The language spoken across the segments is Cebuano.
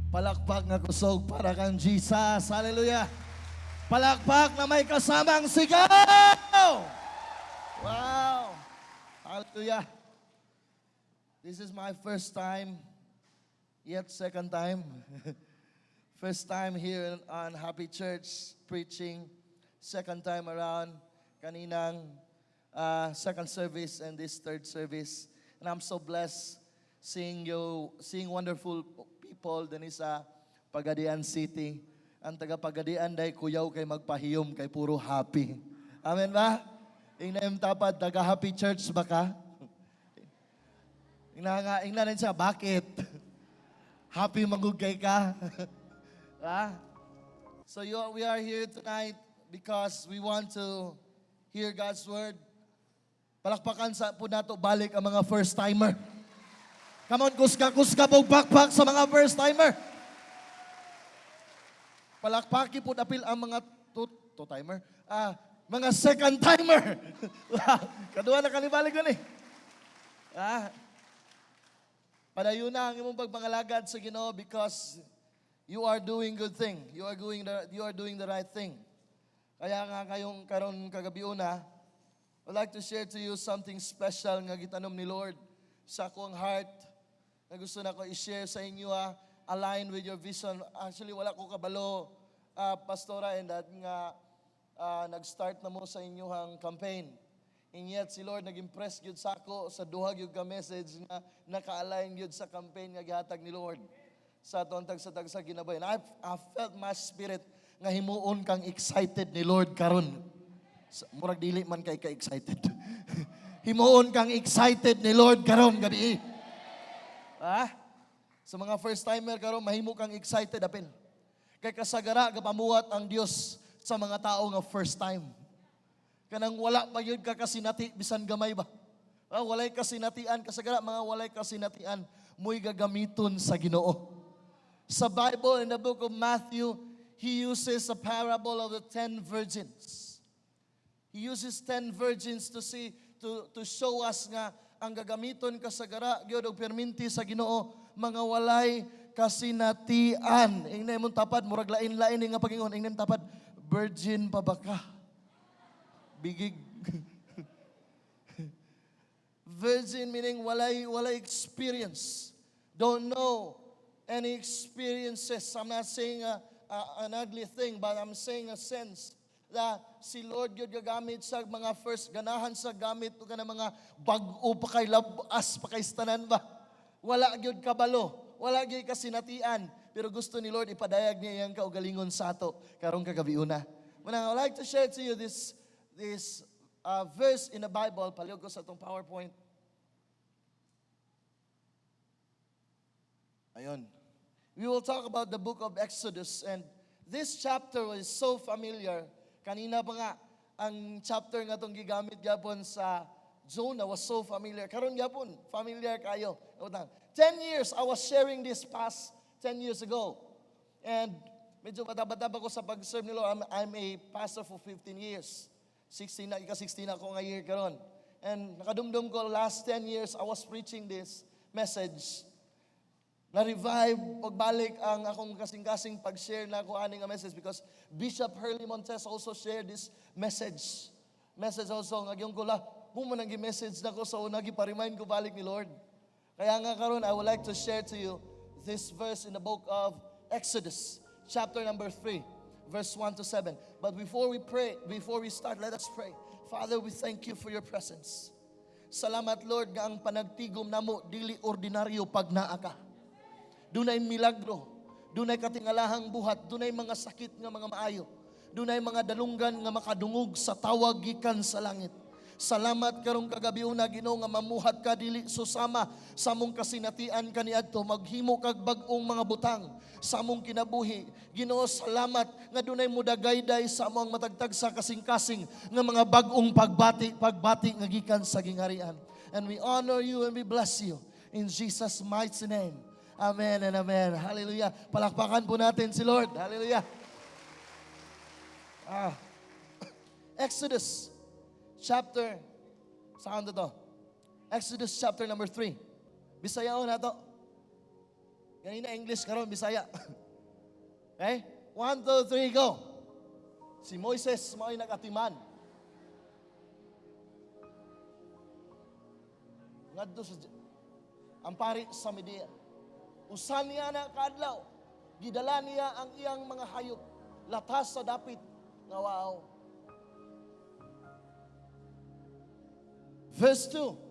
Palakpak nga kusog para kang Jesus. Hallelujah. Palakpak na may kasamang sigaw. Wow. Hallelujah. This is my first time, yet second time. First time here on Happy Church preaching. Second time around, kaninang second service and this third service. And I'm so blessed seeing you, seeing wonderful people dinhi sa Pagadian City. Ang taga Pagadian day kuyaw kay magpahiyom kay puro happy. Amen ba? Ingna imong tapad, taga Happy Church ba ka? Ingna nga, ingna rin siya, bakit? Happy magugay ka? Ah? So we are here tonight because we want to hear God's word. Palakpakan sa po nato balik ang mga first timer. Come on, kusga, kusga, pakpak sa mga first timer. Palakpaki po apil ang mga two timer. Ah, mga second timer. Kaduha na kanibalik ko ni. Ah, padayon na ang imong pagpangalagad sa Ginoo because you are doing good thing. You are doing the right thing. Kaya nga kayong karon kagabi una, I'd like to share to you something special nga gitanom ni Lord sa akong heart na gusto na ko i-share sa inyo ha, align with your vision. Actually, wala ko kabalo, Pastora, and that nga nag-start na mo sa inyong campaign. And yet, si Lord nag-impress gyud sa ako sa duha gyud ka message nga naka-align gyud sa campaign nga gihatag ni Lord sa atong tagsa-tagsa kinabuhi. And I felt my spirit nga himuon kang excited ni Lord karon. Murag dili man kay ka excited. Himuon kang excited ni Lord karon gabi. Ah? Sa mga first timer karon, mahimo kang excited apil. Kay kasagara gapamuhat ang Dios sa mga tao nga first time. Kanang wala pa yun ka kasinati bisan gamay ba? Ah, walay kasinatian, kasagara mga walay kasinatian mo'y gagamiton sa Ginoo. Sa Bible, in the book of Matthew, he uses a parable of the 10 virgins. He uses 10 virgins to show us nga ang gagamiton kasagara gyud og perminti sa Ginoo mga walay kasinatian. Ingna imong tapad, murag lain-lain nga pagingon. Ingna imong tapad, virgin pa ba ka? Bigig. Virgin meaning walay experience. Don't know any experiences. I'm not saying an ugly thing, but I'm saying a sense that si Lord gyud gagamit sa mga first ganahan sa gamit ka ng mga bag-o pa kay labas pa kay tanan ba. Wala gyud kabalo, wala gyud kasinatian, pero gusto ni Lord ipadayag niya iyang kaugalingon sa ato karong kagabiuna. Muna, I would like to share to you this verse in the Bible. Palihog ko sa atong PowerPoint. Ayun. We will talk about the book of Exodus, and this chapter is so familiar. Kanina pa nga, ang chapter nga itong gigamit gyapon sa Jonah was so familiar. Karon gyapon, familiar kayo. Utang. 10 years, I was sharing this past 10 years ago. And medyo bata-bata pa ko sa pag-serve ni Lord. I'm a pastor for 15 years. 16 na, ika-16 ako nga year karon. And nakadumdum ko, last 10 years, I was preaching this message. Na-revive, pagbalik ang akong kasing-kasing pag-share na ako ani nga message because Bishop Hurley Montes also shared this message. Message also, nga yung ko la, mo man ang message na ko, so nagi-pa-remind ko balik ni Lord. Kaya nga karon I would like to share to you this verse in the book of Exodus, chapter number 3, verse 1 to 7. But before we pray, before we start, let us pray. Father, we thank you for your presence. Salamat, Lord, nga ang panagtigom namo dili ordinaryo pag naa ka. Dunay milagro, dunay katingalahang buhat, dunay mga sakit nga mga maayo, dunay mga dalunggan nga makadungog sa tawag gikan sa langit. Salamat karong kagabi una, Ginoo, nga mamuhat ka dili susama sa among kasinatian kaniadto, maghimo kag bag-ong mga butang sa among kinabuhi. Ginoo, salamat nga dunay mudagayday sa among matagtag sa kasing-kasing nga mga bag-ong pagbati nga gikan sa gingharian. And we honor you and we bless you in Jesus' mighty name. Amen and amen. Hallelujah. Palakpakan po natin si Lord. Hallelujah. Ah. Exodus chapter, saan to? Exodus chapter number 3. Bisayaon na to. Ganina English, karon Bisaya. Okay? One, two, three, go. Si Moises mao'y nag-atiman. Ngadto sa ang pari sa Midian. Usa niya na kaadlaw, gidala niya ang iyang mga hayop latas sa dapit nga waaw. Verse 2.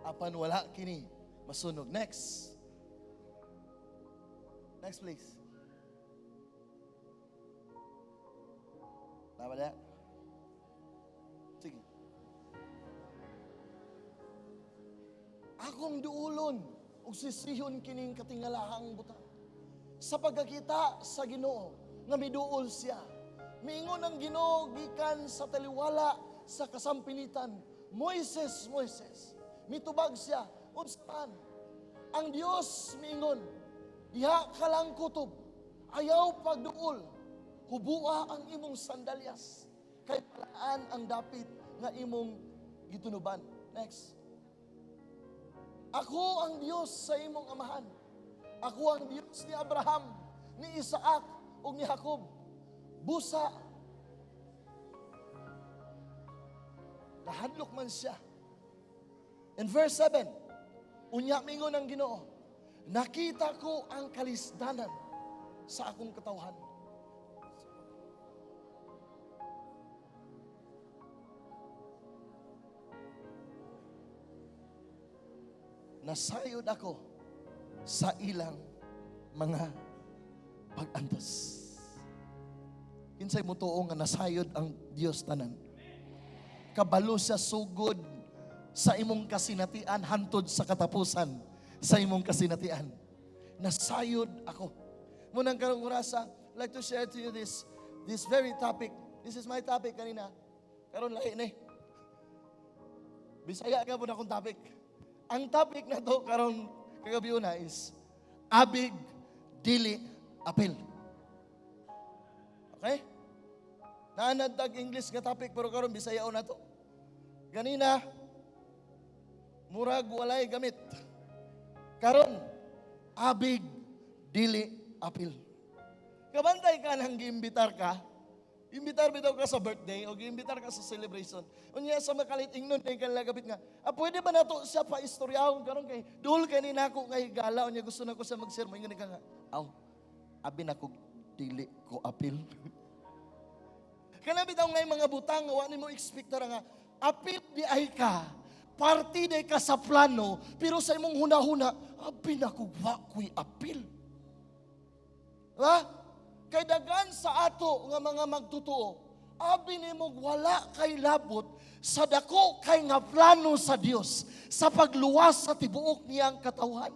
Apan wala kini masunog. Next. Next, please. Tama na? Sige. Akong duulon ug sisihon kining katingalahang butang. Sa pagkakita sa Ginoo nga miduol siya. Miingon ang Ginoo gikan sa taliwala sa kasampinitan, "Moises, Moises." Mitubag siya, "Unsa man?" Ang Dios miingon, "Diha ka lang kutob, ayaw pagduol, hubua ang imong sandalyas, kay palaan ang dapit nga imong gitunuban." Next. Ako ang Dios sa imong amahan. Ako ang Dios ni Abraham, ni Isaac, ug ni Jacob. Busa, nahadlok man siya. In verse 7, unya mingon ang Ginoo, "Nakita ko ang kalisdanan sa akong katawhan." Nasayod ako sa ilang mga pag-antos. Kinsay motuo nga nasayod ang Dios tanan? Kabalo siya sugod sa imong kasinatian hantod sa katapusan sa imong kasinatian. Nasayod ako. Munang karong orasa, like to share to you this very topic. This is my topic kanina. Karon lahi ni. Bisaya ka po na akong topic. Ang topic na to karon kagabi una is abig dili apil. Okay? Naanad tag English nga topic pero karon Bisaya na to. Ganina murag walay gamit. Karon abig dili apil. Kabantay ka nang giimbitar ka. Imbitar bitaw ka sa birthday o giimbitar ka sa celebration. Unya sa makalit ingnon kay kanila gabit nga, ah, pwede ba nato siya pa istoryahon karon kay duol kay ni nako kay gala unya gusto nako siya mag-share, moingon ka nga, aw, abi nako dili ko apil. Kana bitaw ngay mga butang wa nimo expect ra nga apil di ay ka, party di ka sa plano, pero sa imong hunahuna, abi nako wa ko'y apil. Ha? Kay dagan sa ato nga mga magtotoo, abi nimo wala kay labot sa dako kay nga plano sa Dios sa pagluwas sa tibuok niyang katawhan.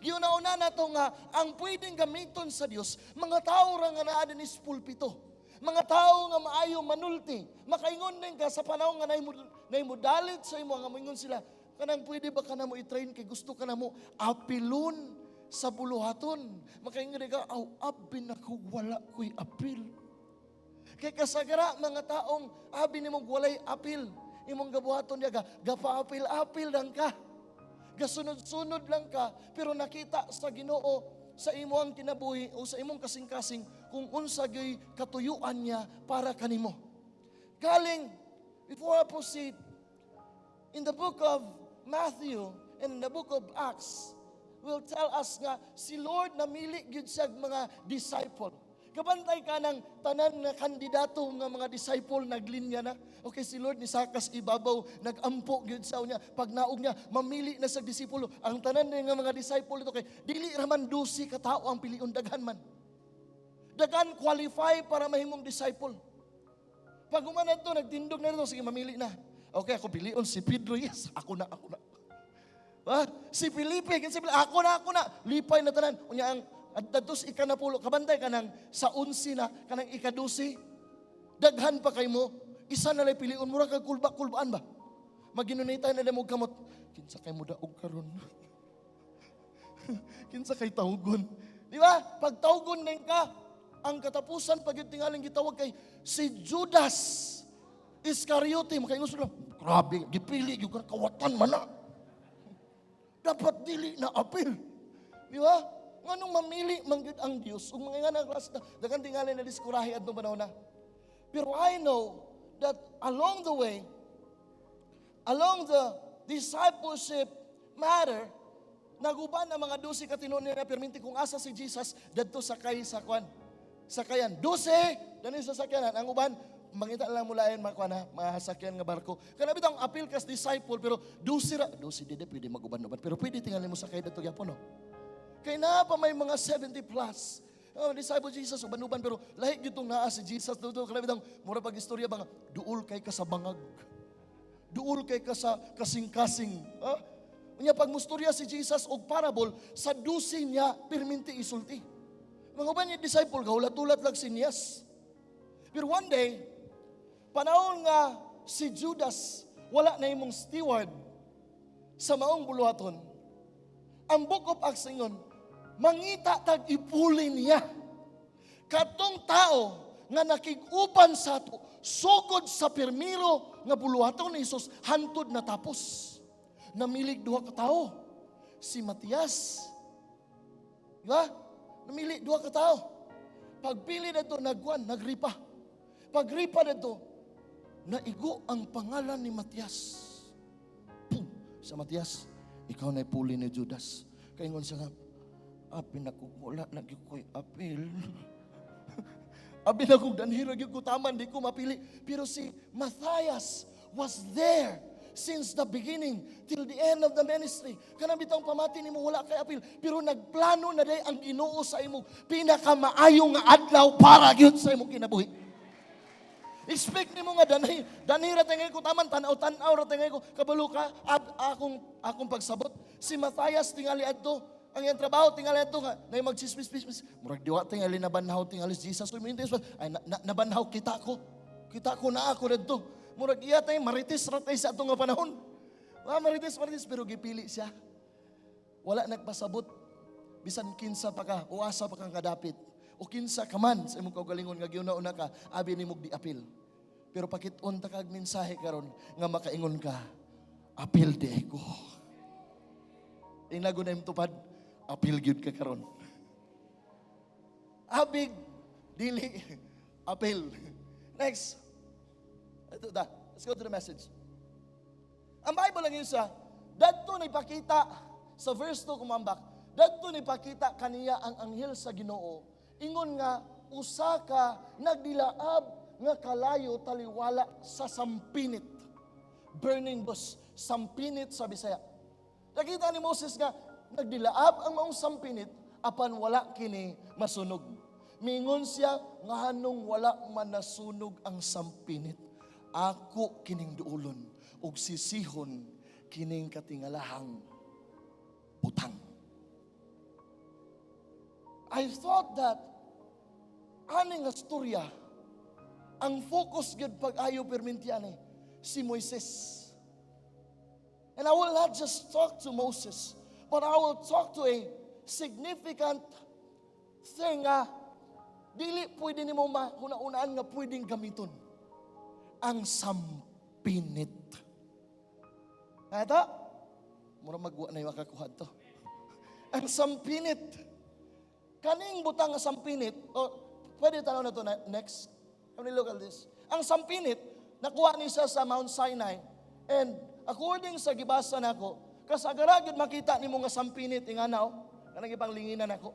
Giuna-una nato nga ang pwedeng gamiton sa Dios, mga tao ra nga naa dinhi sa pulpito. Mga tao nga maayo manulti, makaingon din ka sa panahon nga naimudalit sa imo nga moingon sila, kanang pwede ba ka na mo i-train kay gusto ka na mo apilon sa buluhaton. Makaingon ka, aw, abi nako wala ko'y apil. Kay kasagara mga taong abi nimong walay apil, imong gabuhaton niya ga, gapaapil-apil lang ka. Gasunod-sunod lang ka, pero nakita sa Ginoo sa imong kinabuhi o sa imong kasing-kasing kung unsa gyud katuyuan niya para kanimo. Galing, before I proceed, in the book of Matthew and in the book of Acts, will tell us nga si Lord namili gyud siya mga disciple. Kabantay ka ng tanan nga kandidato nga mga disciple naglinya na. Okay, si Lord ni sakas ibabaw, nagampo gyud sa unya. Pag naog niya, mamili na sa disipulo. Ang tanan nga mga disciple ito kay dili ra man 12 ka tawo ang pilion, daghan man. Daghan qualify para mahimong disciple. Pag human to, nagtindog na rito, sige mamili na. Okay, ako pilion si Pedro, yes, ako na, ako na. Ha? Si Felipe, kasi ako na, ako na. Lipay na tanan. Unya ang adtos ikanapulo, kabantay ka ng sa 11 na, kanang ikadusi. Daghan pa kay mo, isa na lay pilion, mura kag kulba-kulbaan ba? Maginunitay na mo kamot. Kinsa kay mo daog karon? Kinsa kay tawgon? Di ba? Pagtawgon din ka, ang katapusan pag tingaling gitawag kay si Judas Iscariote. Makaingon sila, "Grabe, gipili gyud ka, kawatan man na. Dapat dili na apil." Di ba? Nganong mamili man gyud ang Dios ug mga nga klase na daghan tingali na diskurahi adtong panahon na. Pero I know that along the way, along the discipleship matter, naguban ang mga 12 ka tinuod nila perminti kung asa si Jesus dadto sakay sa kwan. Sakayan. 12, dani sa sakyanan. Ang uban, mangita lang mulain mga kwan ha, mga sakyan nga barko. Kana bitong apil kas disciple, pero 12 ra, 12 di pwede maguban-uban, pero pwede tingali mo sakay dadto gyapon, no. Kay naa pa may mga 70 plus. Oh, disciple Jesus, uban-uban, pero lahi gyud tong naa si Jesus. Doon, kana bitong, mura pag istorya ba nga, duol kay ka sa bangag. Duol kay ka sa kasing-kasing. Ha? Unya pag mustorya si Jesus og parable, sa 12 niya pirminti isulti. Mga uban niya disciple, gahulat-ulat lang sinyas. Pero one day, panahon nga si Judas wala na imong steward sa maong buluhaton, ang Book of Acts ingon, mangita tag ipuli niya. Katong tao nga nakig-uban sa ato, sugod sa pirmiro nga buluhaton ni Jesus, hantod natapos. Namilig duha ka tawo. Si Matias. Di ba? Namili duha ka tawo. Pagpili dito, nagwan, nagripa. Pagripa dito, naigo ang pangalan ni Matias. Pum! Sa Matias, "Ikaw na puli ni Judas." Kaingon siya nga, "Abi na kog wala na gyud ko'y apil. Abi na kog danhira gyud ko taman, di ko mapili." Pero si Matthias was there since the beginning till the end of the ministry. Kanang bitang pamati nimo wala kay apil, pero nagplano na day ang Ginoo sa imo pinakamaayo nga adlaw para gyud sa imong kinabuhi. Expect nimo nga danhi, danhi ra tingay ko taman, tan-aw tan-aw ra tingay ko kabalo ka akong pagsabot. Si Matthias tingali adto ang iyang trabaho tingali adto nga nay magchismis chismis. Murag diwa tingali nabanhaw tingali si Jesus. Uy, ay na, nabanhaw kita ko. Kita ko na ako didto. Murag iya tay marites ra tay sa atong nga panahon. Ah, marites marites pero gipili siya. Wala nagpasabot bisan kinsa pa ka o asa pa kang kadapit o kinsa ka man sa imong kaugalingon nga giuna-una ka abi nimo di apil. Pero pakit-on ta kag mensahe karon nga makaingon ka, "Apil di ko." Ingnago na imong tupad, apil gyud ka karon. Abig dili apil. Next. Ito da. Let's go to the message. Ang Bible lang yun sa, dadto na ipakita, sa verse 2 kumambak, dadto na ipakita kaniya ang anghel sa Ginoo, ingon nga, usa ka nagdilaab nga kalayo taliwala sa sampinit. Burning bush, sampinit sa Bisaya. Nakita ni Moses nga, nagdilaab ang maong sampinit, apan wala kini masunog. Mingon siya, "Nganong wala man nasunog ang sampinit? Ako kining duulon, ug sisihon kining katingalahang butang." I thought that ani nga storya, ang focus gyud pag-ayo perminti ani si Moises. And I will not just talk to Moses, but I will talk to a significant thing nga dili pwede nimo mahuna-unaan nga pwedeng gamiton. Ang sampinit. Ito? Mura magwa na yung makakuha to. Ang sampinit. Kaning butang nga sampinit, oh, pwede tanaw na to na, next. Can we look at this? Ang sampinit, nakuha ni siya sa Mount Sinai. And according sa gibasa nako, kasagara gyud makita nimo nga sampinit ingana oh. Kanang ipang linginan nako.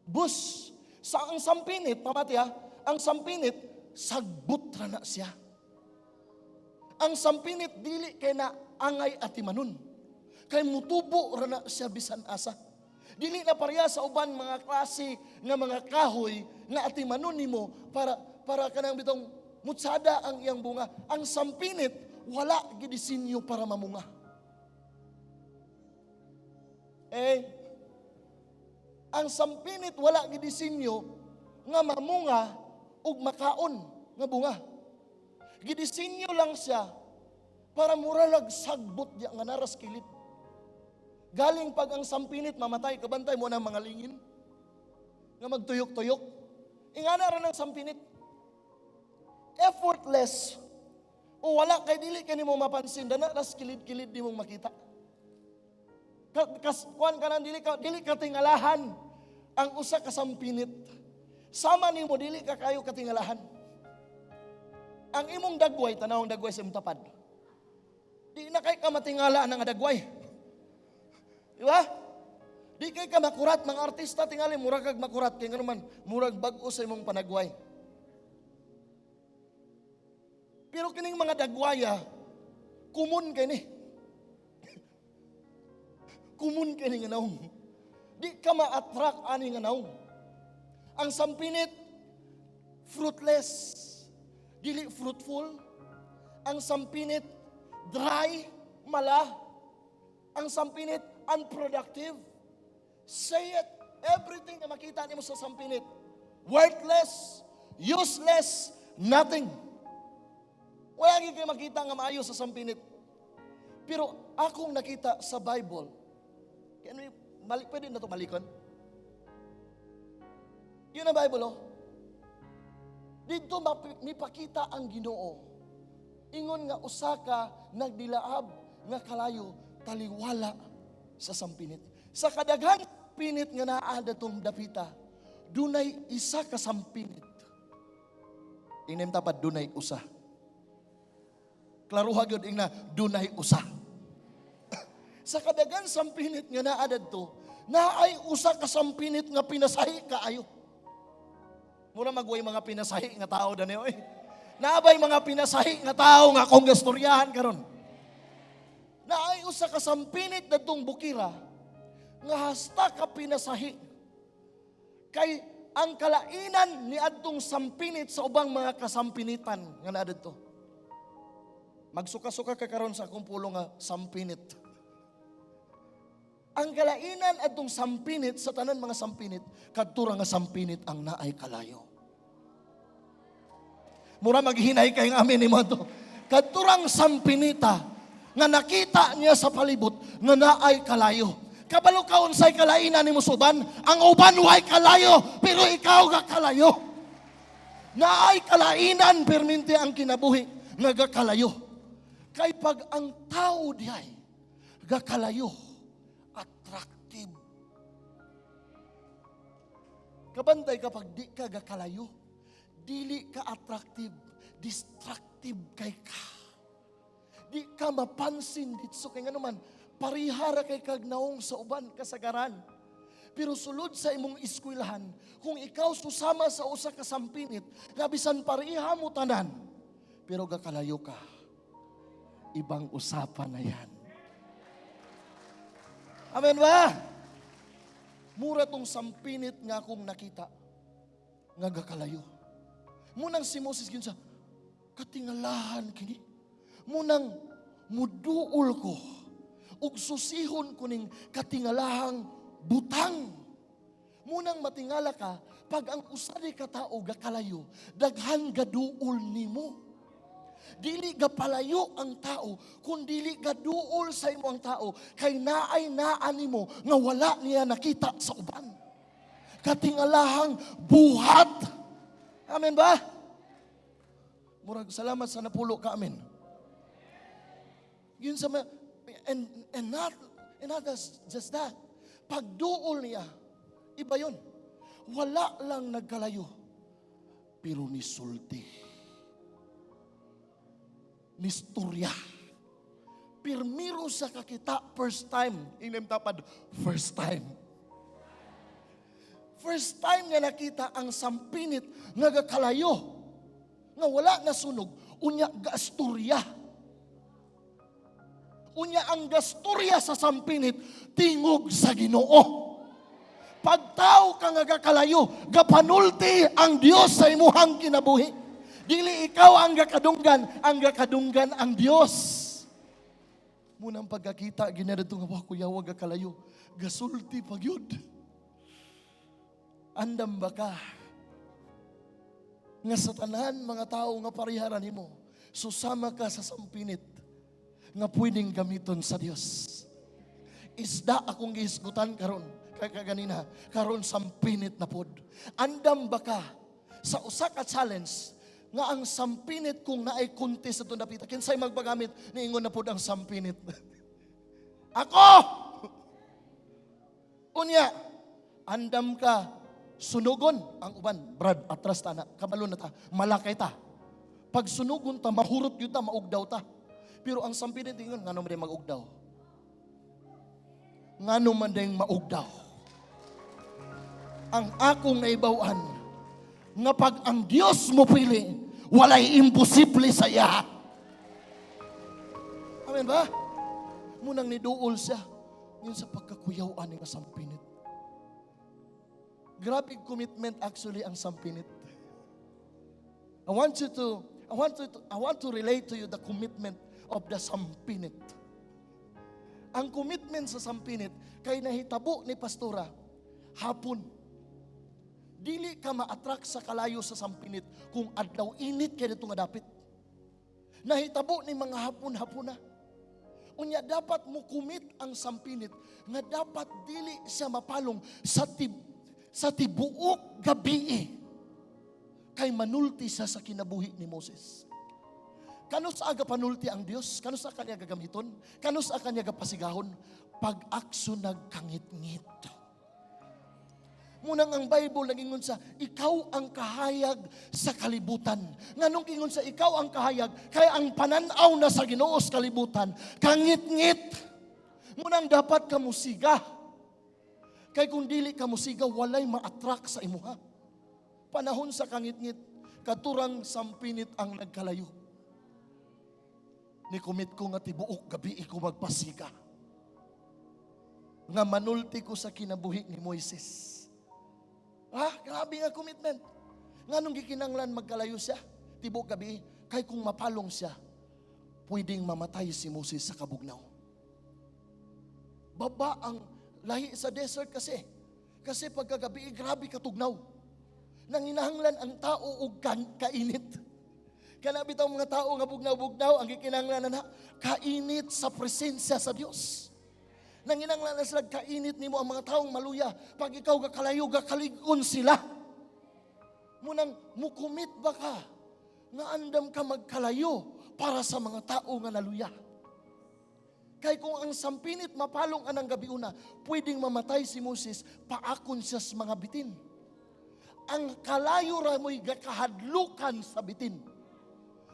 Bush. Sa ang sampinit, pamati ha, ang sampinit, sagbot ra na siya. Ang sampinit dili kay na angay atimanon. Kay mutubo ra na siya bisan asa. Dili na pareha sa uban mga klase nga mga kahoy nga atimanon nimo para kanang bitong mutsada ang iyang bunga. Ang sampinit wala gidisenyo para mamunga. Eh, ang sampinit wala gidisenyo nga mamunga ug makaon nga bunga. Gidisenyo lang siya para muralag sagbot diya nga naras kilid. Galing pag ang sampinit mamatay, kabantay mo ng mga lingin nga magtuyok-tuyok. Ingana ra ng sampinit. Effortless. O wala kay dili kay nimo mapansin, dana ras kilid-kilid di mong makita. Kas kuan ka nang dili ka tingalahan ang usa ka sampinit. Sama nimo, dili ka kayo katingalahan. Ang imong dagway, tanawang dagway sa imong tapad. Di na kay ka matingala ang dagway. Di ba? Di kay ka makurat, mga artista tingali murag kag makurat kay ngano man murag bag-o sa imong panagway. Pero kining mga dagwaya, common kay ni. Common kay ni nga naong. Di ka ma-attract ani nga naong. Ang sampinit, fruitless. Dili fruitful. Ang sampinit, dry, mala. Ang sampinit, unproductive. Say it. Everything na makita nimo sa sampinit, worthless, useless, nothing. Wala gyud kay makita nga maayo sa sampinit. Pero akong nakita sa Bible, kaya ano, mali, pwede na to malikon? Yun ang Bible, oh. Dito mipakita ang Ginoo. Ingon nga usa ka nagdilaab nga kalayo taliwala sa sampinit. Sa kadaghan pinit nga naa datong dapita, dunay isa ka sampinit. Ingnem tapad, "Dunay usa." Klaruha gyud, ingna, "Dunay usa." Sa kadaghan sampinit nga naa dadto, naay usa ka sampinit nga pinasahi kaayo. Mura magway mga pinasahi nga tao dani oy. Naabay mga pinasahi nga tao nga akong gastoryahan karon. Naay usa ka sampinit dadtong bukira nga hasta ka pinasahi. Kay ang kalainan ni adtong sampinit sa ubang mga kasampinitan nga naa didto. Magsuka-suka ka karon sa akong pulong nga sampinit. Ang kalainan adtong sampinit sa tanan mga sampinit, kadto ra nga sampinit ang naay kalayo. Mura maghinay kay amin ni mo to. Kadturang sampinita nga nakita niya sa palibot nga naay kalayo. Kabalo ka unsay kalainan nimo sa uban, ang uban way kalayo, pero ikaw ga kalayo. Naay kalainan perminti ang kinabuhi nga gakalayo. Kay pag ang tao dihay gakalayo, attractive. Kabantay kapag di ka gakalayo, dili ka attractive, destructive kay ka. Di ka mapansin dito kay ngano man, parihara kay kag naong sa uban kasagaran. Pero sulod sa imong eskwelahan, kung ikaw susama sa usa ka sampinit, nga bisan pareha mo tanan, pero gakalayo ka, ibang usapan na yan. Amen ba? Mura tong sampinit nga akong nakita, nga gakalayo. Munang si Moses ginsa, "Katingalahan kini. Munang muduol ko, ug susihon ko ning katingalahang butang." Munang matingala ka, pag ang usa di ka tao gakalayo, daghan gaduol nimo. Dili gapalayo ang tao, kun dili gaduol sa imo ang tao, kay naay naa nimo nga wala niya nakita sa uban. Katingalahang buhat. Amen ba? Murag salamat sa napulo ka amen. Yun sa and not just that. Pagduol niya, iba yun. Wala lang nagkalayo, pero nisulti. Nistorya. Pirmiro sa kakita first time. Inem tapad, "First time." First time nga nakita ang sampinit nga gakalayo, nga wala nasunog, unya gastorya. Unya ang gastorya sa sampinit, tingog sa Ginoo. Pagtao ka nga gakalayo, gapanulti ang Dios sa imuhang kinabuhi. Dili ikaw ang gakadunggan ang Dios. Munang pagkakita, ginadto nga, "Wa kuya, wa gakalayo." Gasulti pagyud. Andam ba ka nga sa tanan mga tao nga pariharan nimo, susama ka sa sampinit nga pwedeng gamiton sa Dios? Isda akong gihisgutan karon kay kaganina, karon sampinit na pod. Andam ba ka sa usa ka challenge nga ang sampinit, kung naay contest sa dapita, kinsay magpagamit niingon na pod ang sampinit? Ako! Unya, andam ka sunugon ang uban, Brad, atras ta na, kabalo na ta, malakay ta. Pag sunugon ta, mahurot gyud ta, maugdaw ta. Pero ang sampinit ingon, ngano man mag-ugdaw? Ngano man ding maugdaw? Ang akong naibawan, nga pag ang Dios mo pili, walay imposible sa iya. Amen ba? Munang niduol siya yun sa pagkakuyaw ani nga sampinit. Grabe commitment actually ang sampinit. I want to relate to you the commitment of the sampinit. Ang commitment sa sampinit kay nahitabo ni pastora hapon. Dili ka ma-attract sa kalayo sa sampinit kung adlaw init kay dito nga dapit. Nahitabo ni mga hapon-hapon na. Unya dapat mo commit ang sampinit nga dapat dili siya mapalong sa tibuok gabi kay manulti siya sa kinabuhi ni Moses. Kanus aga panulti ang Dios? Kanus sa kanya gagamiton? Kanus sa kanya gapasigahon? Pag-akso nagkangit-ngit. Munang ang Bible nagingon sa ikaw ang kahayag sa kalibutan. Nganong ingon sa ikaw ang kahayag? Kaya ang pananaw na sa Ginoo sa kalibutan, kangit-ngit. Munang dapat ka musiga. Kay kung dili ka musiga, walay ma-attract sa imuha. Panahon sa kangit-ngit, katurang sampinit ang nagkalayo. Ni-commit ko nga tibuok gabi ko magpasiga. Nga manulti ko sa kinabuhi ni Moises. Ah, grabe nga commitment. Nga nung gikinanglan magkalayo siya, tibuok gabi, kay kung mapalong siya, pwedeng mamatay si Moses sa kabugnaw. Baba ang lahi sa desert kasi. Kasi pagkagabi, grabe katugnaw. Nanginahanglan ang tao og kainit. Kana bitaw mga tao nga bugnaw-bugnaw, ang gikinahanglan na kainit sa presensya sa Dios. Nanginahanglan na sila kainit nimo ang mga taong maluya. Pag ikaw gakalayo, gakalig-on sila. Munang mukumit ba ka nga andam ka magkalayo para sa mga tao nga naluya? Kay kung ang sampinit mapalong anang gabi una, pwedeng mamatay si Moses, paakon siya sa mga bitin. Ang kalayo ra mo'y gakahadlukan sa bitin.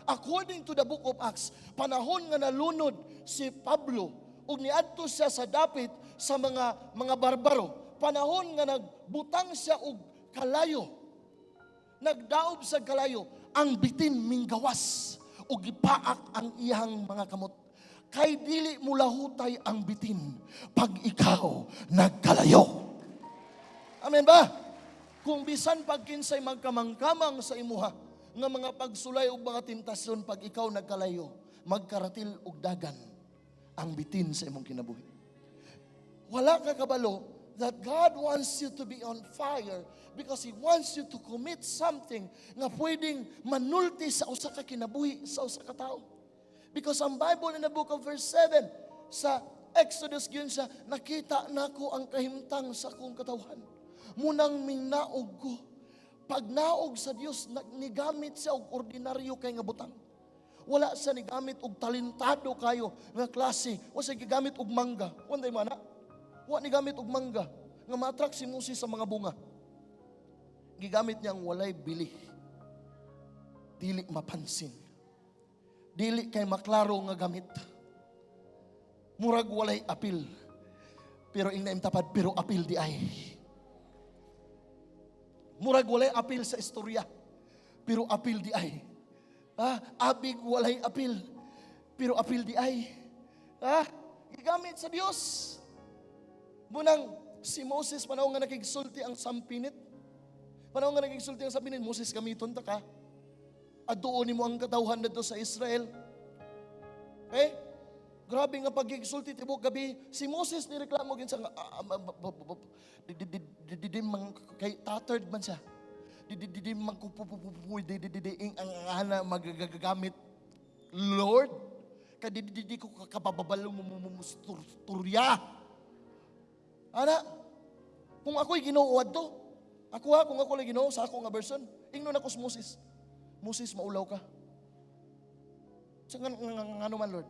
According to the Book of Acts, panahon nga nalunod si Pablo ug niadto siya sa dapit sa mga barbaro, panahon nga nagbutang siya og kalayo, nagdaob sa kalayo, ang bitin minggawas ug gipaak ang iyang mga kamot. Kay dili mulahutay ang bitin pag ikaw nagkalayo. Amen ba? Kung bisan pag kinsay magkamangkamang sa imuha nga mga pagsulay ug mga tentasyon, pag ikaw nagkalayo, magkaratil og dagan ang bitin sa imong kinabuhi. Wala ka kabalo that God wants you to be on fire because He wants you to commit something nga pwedeng manulti sa usa ka kinabuhi sa usa ka tao. Because ang Bible in the book of verse 7 sa Exodus yun siya, "Nakita nako ang kahimtang sa akong katawhan. Munang minaog ko." Pag naog sa Dios, nigamit siya og ordinaryo kay nga butang. Wala siya nigamit og talentado kayo nga klase. Wa siya gigamit og mangga. Wa day mana. Wa nigamit og mangga nga ma-attract si Moses sa mga bunga. Gigamit niya ang walay bili. Dili mapansin. Dili kay maklaro nga gamit. Murag walay apil. Pero ing naimtapad, pero apil di ay. Murag walay apil sa istorya. Pero apil di ay. Ah, abig walay apil. Pero apil di ay. Ah, gigamit sa Dios. Munang si Moses, panahon nga nakigsulti ang sampinit. Panahon nga nakigsulti ang sampinit, "Moses, gamiton ta ka. Aduon nimo ang katawhan didto sa Israel." Eh, grabe nga pagigsulti tibok gabi. Si Moses ni reklamo gin sa nga, ah, ah, di di di di di di mang kay tattered man siya. Di di di di mang kupupupupu di di di di ing ang ana magagagamit. Lord, kay di di di ko kababalo mo mo mo turya. Ana, kung ako'y Ginoo adto, ako ha, kung ako lang Ginoo sa ako nga version, ingnon ako sa Moses, "Moses, maulaw ka." Sa nga, nga man, Lord?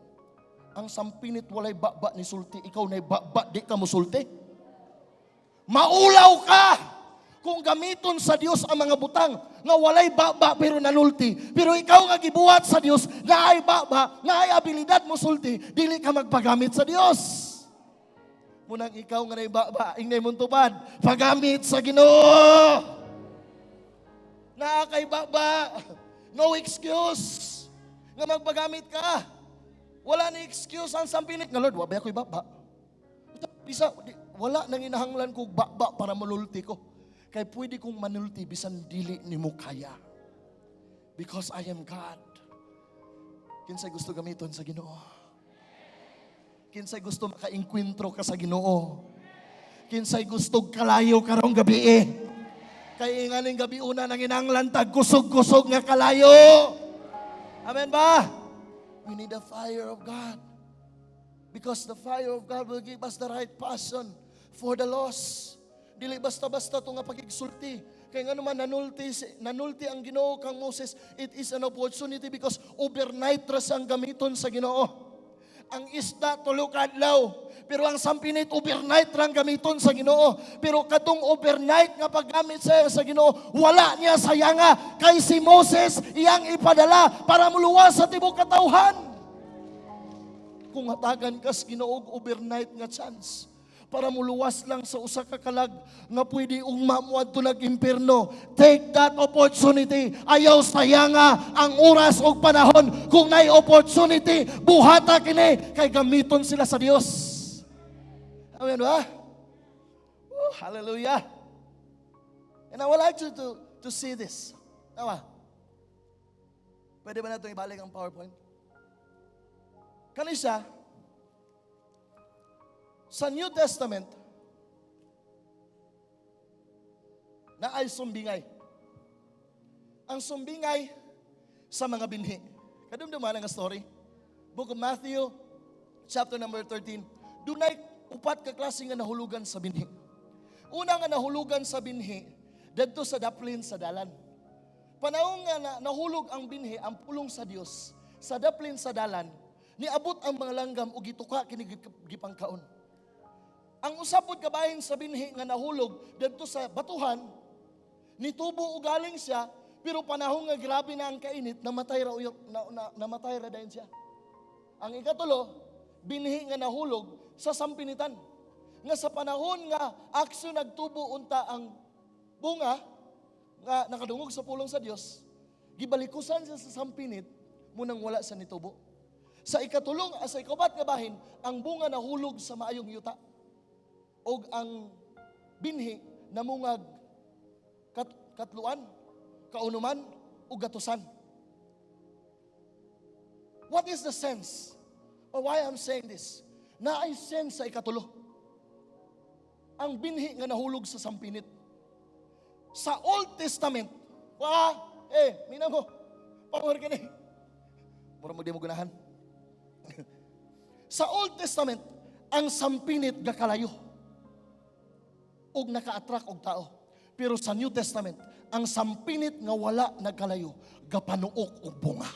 Ang sampinit walay baba ni sulti, ikaw na baba, di ka musulti. Maulaw ka! Kung gamiton sa Dios ang mga butang nga walay baba pero nanulti, pero ikaw nga gibuhat sa Dios na ay baba, nga ay abilidad mo sulti, dili ka magpagamit sa Dios. Munang ikaw nga naay baba, ingnay mong tupad, pagamit sa Ginoo. Naa kay baba, no excuse nga magpagamit ka. Wala ni excuse ang sampinit nga, "Lord, wa ba ako'y baba?" Bisa, di, wala nang inahanglan kog baba para mululti ko. Kay pwede kong manulti bisan dili nimo kaya. Because I am God. Kinsay gusto gamiton sa Ginoo? Kinsay gusto makaengkwentro ka sa Ginoo? Kinsay gusto kalayo karong gabi eh? Kay inganing gabi una nang inanglan tag kusog-kusog nga kalayo. Amen ba? We need the fire of God. Because the fire of God will give us the right passion for the lost. Dili basta-basta ito nga pagigsulti. Kay nga naman nanulti ang Ginoo kang Moses, it is an opportunity because overnight ra siyang gamiton sa Ginoo. Ang isda 3 ka adlaw, pero ang sampinit overnight rang gamiton sa Ginoo. Pero katong overnight nga paggamit sa Ginoo, wala niya sayanga kay si Moses iyang ipadala para muluwas sa tibok katawhan. Kung hatagan kas Ginoo og overnight nga chance para muluwas lang sa usa ka kalag nga pwede ugma moadto nag-impierno. Take that opportunity. Ayaw sayanga ang oras ug panahon. Kung naay opportunity, buhata kini kay gamiton sila sa Dios. Amen ba? Oh, hallelujah. And I would like you to see this. Tama? Pwede ba natin ibalik ang PowerPoint? Kani siya, sa New Testament, naay sumbingay. Ang sumbingay sa mga binhi. Kadumduman ang story. Book of Matthew, chapter number 13. Dunay upat ka klase nga nahulugan sa binhi. Una nga nahulugan sa binhi, dadto sa daplin sa dalan. Panahon nga nahulog ang binhi, ang pulong sa Dios, sa daplin sa dalan, niabot ang mga langgam ug gituka kini, gipangkaon. Ang usa pod kabahin sa binhi nga nahulog dadto sa batuhan, nitubo og galing siya, pero panahon nga grabe na ang kainit, namatay ra uyok, namatay ra dayon siya. Ang ikatulo, binhi nga nahulog sa sampinitan. Nga sa panahon nga aksyon nagtubo unta ang bunga nga nakadungog sa pulong sa Dios, gibalikusan siya sa sampinit munang wala sa nitubo. Sa ikatulong, sa ikapat nga bahin, ang bunga nahulog sa maayong yuta. Og ang binhi namungag katluan, kaunuman, ug gatusan. What is the sense? Or why I'm saying this? Naay sense sa ikatulo. Ang binhi nga nahulog sa sampinit. Sa Old Testament, wa, eh, mina mo, pangor kini. Mura mo di mo ganahan. Sa Old Testament, ang sampinit gakalayo ug naka-attract og tao. Pero sa New Testament, ang sampinit nga wala nagkalayo, gapanuok og bunga.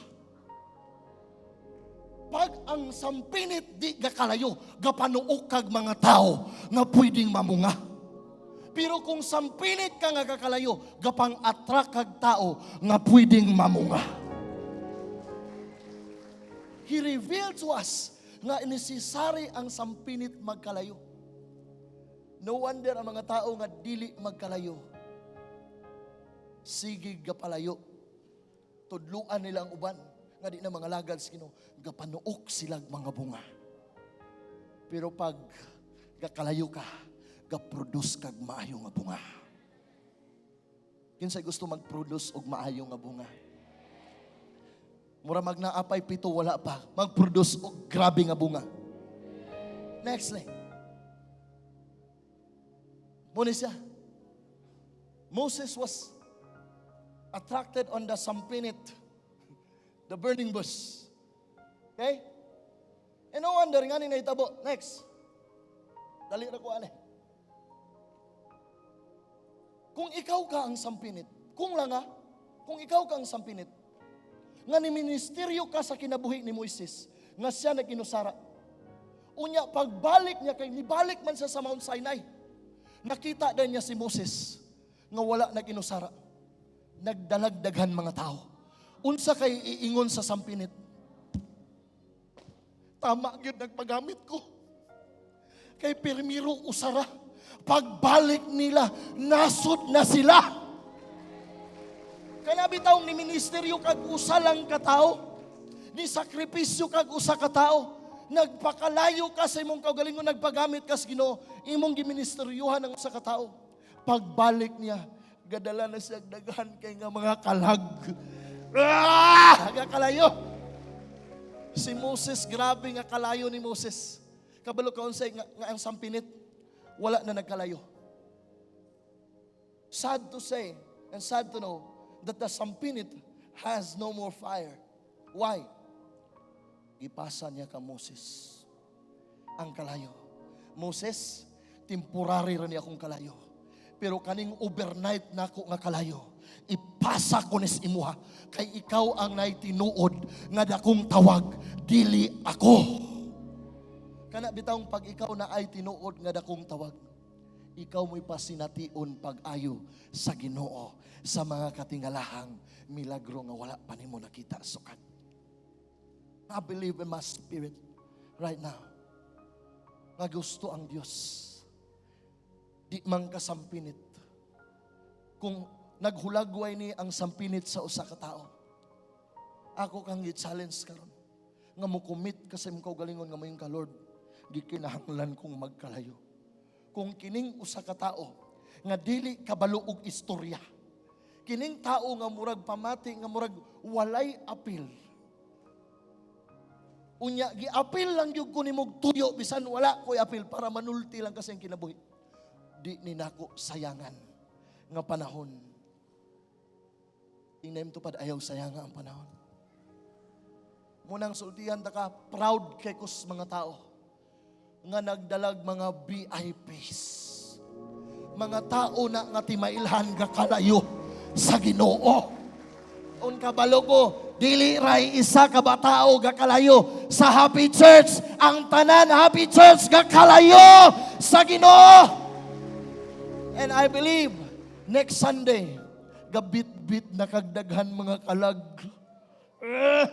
Pag ang sampinit di gakalayo, gapanuok kag mga tao nga pwedeng mamunga. Pero kung sampinit ka nga gakalayo, gapang-attract kag tao nga pwedeng mamunga. He revealed to us nga necessary ang sampinit magkalayo. No wonder ang mga tao nga dili magkalayo, sige gapalayo. Tudluan nila ang uban nga di na mga lagad sa Ginoo, gapanuok silag mga bunga. Pero pag gakalayo ka, gaproduce kag maayo nga bunga. Kinsay gusto mag-produce og maayo nga bunga? Mura mag naapay 7, wala pa. Mag-produce og grabe nga bunga. Next slide. Muna siya. Moses was attracted on the sampinit, the burning bush. Okay? And no wonder nga ni nahitabo. Next. Dali na ko ani. Kung ikaw ka ang sampinit, kung lang ah, kung ikaw ka ang sampinit, nga ni ministeryo ka sa kinabuhi ni Moises, nga siya nag-inusara. Unya, pagbalik niya kay nibalik man siya sa Mount Sinai, nakita din niya si Moses nga wala nag-inusara. Nagdalagdaghan mga tao. Unsa kay iingon sa sampinit? Tama gyud nagpagamit ko. Kay pirmiro usara. Pagbalik nila, nasod na sila. Kana bitawng ni ministeryo kag usa lang ka tao, ni sakripisyo kag usa ka tao, nagpakalayo ka sa imong kaugalingon, nagpagamit ka sa Ginoo, imong giministeryuhan ang usa ka tao. Pagbalik niya, gadala na siya daghan kay nga mga kalag. Ah! Kalayo. Si Moses, grabe nga kalayo ni Moses. Kabalo ka unsay nga ang sampinit, wala na nagkalayo. Sad to say and sad to know that the sampinit has no more fire. Why? Gipasa niya ka Moses ang kalayo. Moses, temporary ra ni akong kalayo. Pero kaning overnight nako nga kalayo, ipasa ko nis imuha kay ikaw ang nay tinuod nga dakong tawag, dili ako. Kana bitawng pag ikaw na ay tinuod nga dakong tawag, ikaw mo'y pasination pag-ayo sa Ginoo sa mga katingalahang milagro nga wala pa nimo nakita sukad. I believe in my spirit right now nga gusto ang Diyos di man ka sampinit. Kung naghulagway ni ang sampinit sa usa ka tao, ako kang i-challenge karon nga mo commit ka sa imong kaugalingon nga moingon ka, "Lord, gikinahanglan kong magkalayo. Kung kining usa ka tao nga dili kabalo og istorya, kining tao nga murag pamati nga murag walay apil, unya giapil lang gyud ko nimog tuyo bisan wala ko'y apil para manulti lang kasi ang kinabuhi, di ni nako sayangan nga panahon." Tingnan tupad, ayaw sayanga ang panahon. Munang sultihan ta ka, proud kay kus mga tao nga nagdalag mga VIPs. Mga tao na nga timailhan ga kalayo sa Ginoo. Un kabalo ko, dili ray isa ka ba tao ga kalayo sa Happy Church. Ang tanan Happy Church ga kalayo sa Ginoo. And I believe next Sunday, gabit-bit na kagdaghan mga kalag. Eh,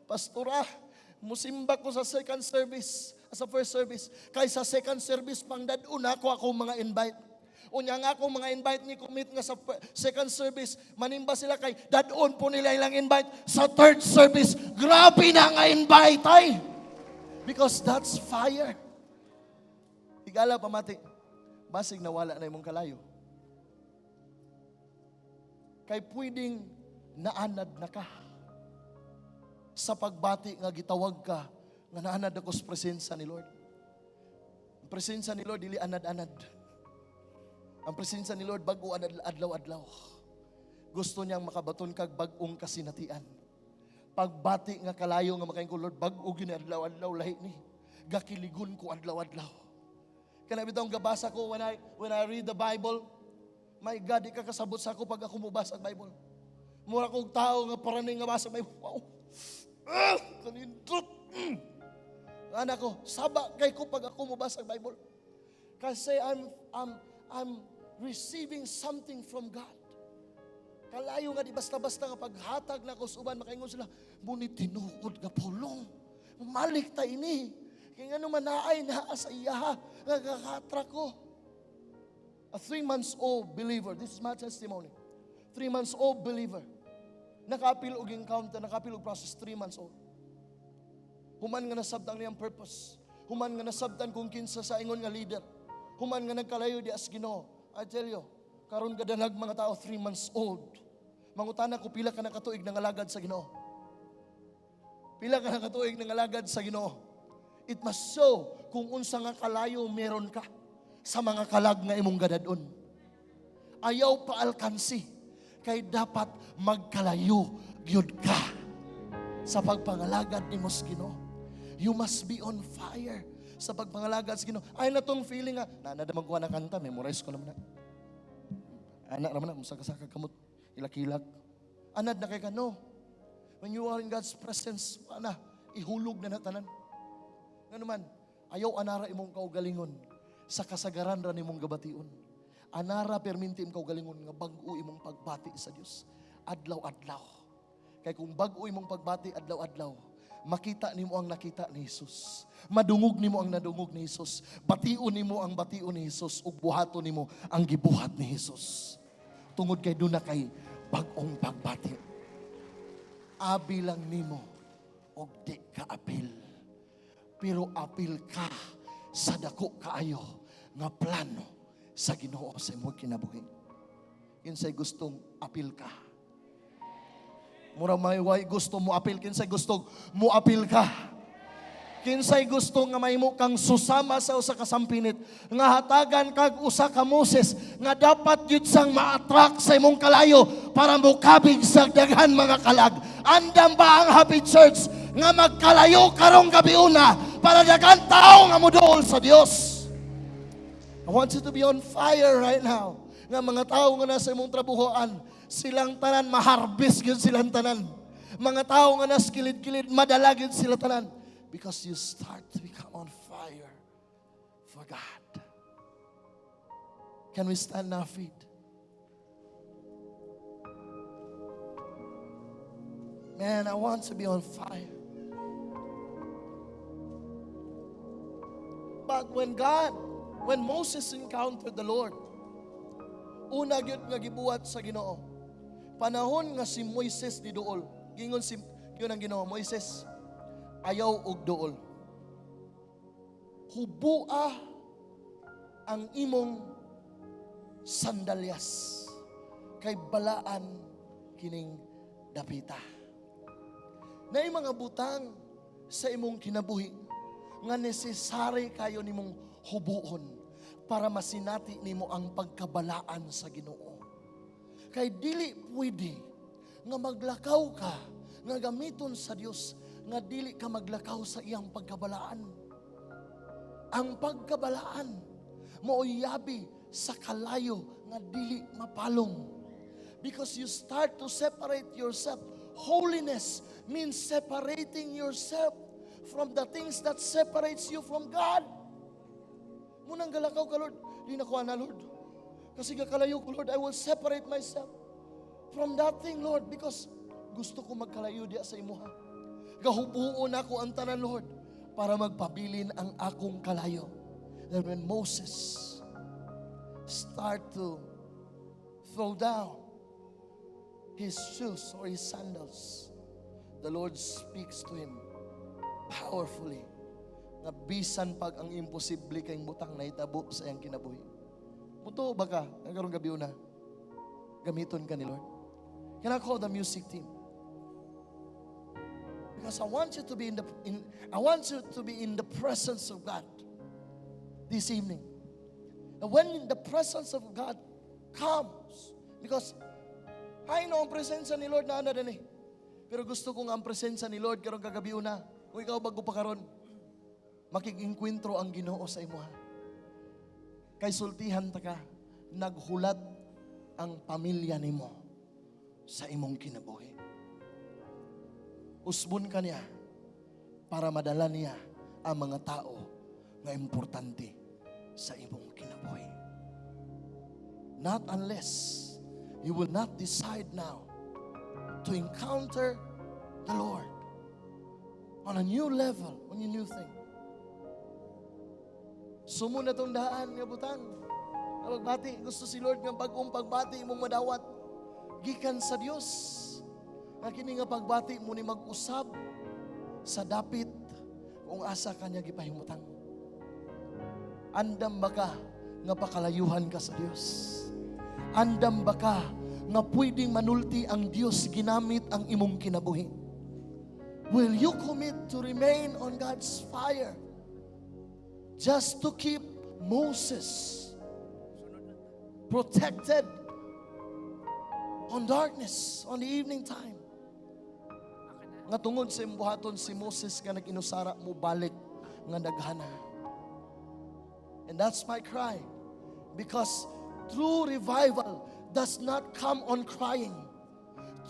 pastora, musimba ko sa second service, sa first service. Kay sa second service, pang dad-on ako akong mga invite. Unya nga akong mga invite ni commit nga sa second service, manimba sila kay dad-on po nila ilang invite. Sa third service, grabe na nga invite ay. Because that's fire. Higala pamati, basig nawala na imong kalayo. Kay pwedeng naanad na ka. Sa pagbati nga gitawag ka, nga naanad ako sa presensya ni Lord. Ang presensya ni Lord, dili anad-anad. Ang presensya ni Lord, bago adlaw-adlaw. Gusto niyang makabaton kag bag-ong kasinatian. Pagbati nga kalayo nga makaingon ko, "Lord, bag-o gyud ni adlaw-adlaw lahi ni. Gakiligon ko adlaw-adlaw." Kana bitawng gabasa ko when I read the Bible, my God, di ka kasabot sa ako pag ako mobasa ang Bible. Mura kog tao nga paraning nga basa Bible. Wow. Ah, kanindot. Anak ko, saba kay ko pag ako mobasa ang Bible. Kasi I'm receiving something from God. Kalayo nga di basta-basta nga paghatag na ko sa uban, makaingon sila, "Muni tinuod nga pulong. Malik ta ini. Kaya nga naman naay naa sa iyaha, nga gakatra ko." A 3 months old believer, this is my testimony. 3 months old believer. Nakaapil og encounter, nakaapil og process, 3 months old. Human nga nasabtan niyang purpose. Human nga nasabtan kung kinsa sa ingon nga leader. Human nga nagkalayo di as Ginoo. I tell you, karon gadalag mga tao 3 months old. Mangutana ko, pila ka nakatuig nangalagad sa Ginoo? Pila ka nakatuig nangalagad sa Ginoo? It must show kung unsa nga kalayo meron ka sa mga kalag nga imong gadadon. Ayaw pa alkansi kay dapat magkalayo gyud ka sa pagpangalagad nimo sa Ginoo. You must be on fire sa pagpangalagad sa Ginoo. Ay na tong feeling nga, na na ko na kanta, memorize ko naman na. Ana ra man na, musaka-saka kamot, ilak-ilak. Anad na kay ka, no. When you are in God's presence, ana, ihulog na na tanan. Nga naman, ayaw anara imong kaugalingon sa kasagaran ra nimong gabation. Anara perminti imong kaugalingon nga bag-o imong pagbati sa Dios. Adlaw-adlaw. Kay kung bag-o imong pagbati adlaw-adlaw, makita nimo ang nakita ni Jesus. Madungog nimo ang nadungog ni Jesus. Bation nimo ang bation ni Jesus ug buhaton nimo ang gibuhat ni Jesus. Tungod kay duna kay bag-ong pagbati. Abi lang nimo og di ka apil. Pero apil ka sa dako kaayo nga plano sa Ginoo sa imong kinabuhi. Kinsay gustong apil ka? Mura may way gusto mo apil. Kinsay gusto mo apil ka? Kinsay gusto nga mahimo kang susama sa usa ka sampinit nga hatagan kag usa ka Moses nga dapat gyud sang ma-attract sa imong kalayo para mokabig sa daghan mga kalag? Andam ba ang Happy Church nga magkalayo karong gabiuna para daghan tao nga moduol sa Dios? I want you to be on fire right now. Nga mga tao nga nasa imong trabuhoan, silang tanan maharbis gyud silang tanan. Mga tao nga nas kilid-kilid, madala gyud sila tanan. Because you start to become on fire for God. Can we stand our feet? Man, I want to be on fire. But when Moses encountered the Lord, una gyud nga gibuhat sa Ginoo. Panahon nga si Moises ni duol, gingon si yun ang Ginoo, "Moises, ayaw og duol. Hubua ang imong sandalyas kay balaan kining dapita." Naay mga butang sa imong kinabuhi nga necessary kayo nimong hubuon para masinati nimo ang pagkabalaan sa Ginoo. Kay dili pwede nga maglakaw ka nga gamiton sa Dios nga dili ka maglakaw sa iyang pagkabalaan. Ang pagkabalaan mao'y yabi sa kalayo nga dili mapalong. Because you start to separate yourself. Holiness means separating yourself from the things that separates you from God. Munang galakaw ka, "Lord. Di na ko ana, Lord. Kasi gakalayo ko, Lord. I will separate myself from that thing, Lord, because gusto ko magkalayo diya sa imuha. Gahubuon ako ang tanan, Lord, para magpabilin ang akong kalayo." Then when Moses start to throw down his shoes or his sandals, the Lord speaks to him powerfully nga bisan pag ang imposible kay butang nahitabo sa iyang kinabuhi. Mutuo ba ka nga karong gabi una gamiton ka ni Lord? Can I call the music team? Because I want you to be in the presence of God this evening. And when the presence of God comes, because I know ang presensya ni Lord na ana din eh. Pero gusto kong ang presensya ni Lord karong kagabi una. Kung ikaw bago pa karon, makig-engkwentro ang Ginoo sa imuha. Kay sultihan ta ka, naghulat ang pamilya nimo sa imong kinabuhi. Usbon ka niya para madala niya ang mga tao nga importante sa imong kinabuhi. Not unless you will not decide now to encounter the Lord on a new level, on a new thing. Sumo na tong daan nga butang. Nga pagbati, gusto si Lord nga bag-ong pagbati imong madawat. Gikan sa Dios. Nga kini nga pagbati mo ni mag-usab sa dapit kung asa kanya gipahimutang. Andam ba ka nga pakalayuhan ka sa Dios? Andam ba ka nga pwedeng manulti ang Dios ginamit ang imong kinabuhi? Will you commit to remain on God's fire just to keep Moses protected on darkness, on the evening time? Nga tungod sa imong buhaton, si Moses nga nag-inusara mo balik nga naghana. And that's my cry. Because true revival does not come on crying.